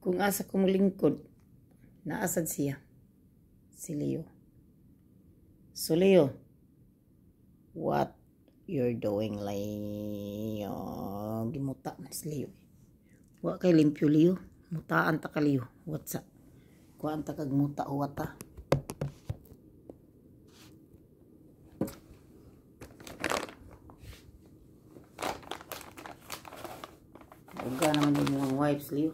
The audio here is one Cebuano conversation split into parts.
Kung asa ko molingkod, naa sad siya. Si Leo. So Leo, what you're doing, Leo? Gimuta man si Leo. Wa kay limpyo, Leo. Mutaan ta ka, Leo. What's up? Kuan ta kag muta huwata. Uga naman yung mga wipes, Leo.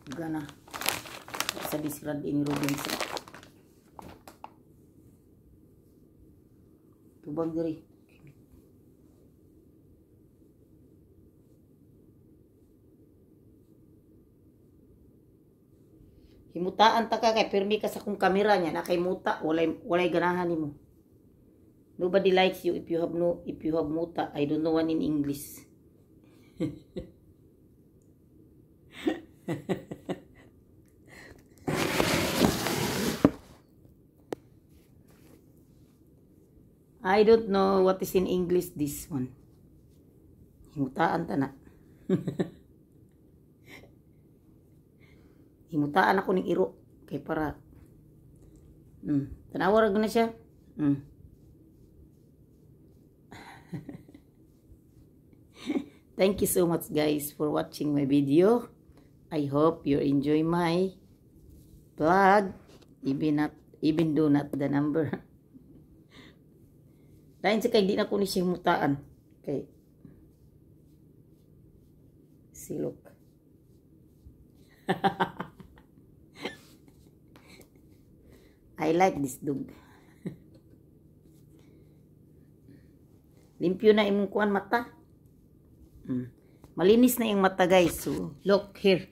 Uga na. Sa disrad ini Robinson. Tubang diri. Himutaan ta ka kay pirmi ka sa kong kamera niya na kay muta, walay ganahan nimo. Nobody likes you if you have no if you have muta. I don't know one in English. I don't know what is in English this one. Himutaan ta na. Himutaan ako ning iro kay para tanawa ra na siya. Thank you so much, guys, for watching my video. I hope you enjoy my vlog, even though not the number. Dahil sa kay di na ko ni siya himutaan. Kay silok. I like this dog. Limpyo na imong kuan mata. Malinis na yung mata, guys. So, look here.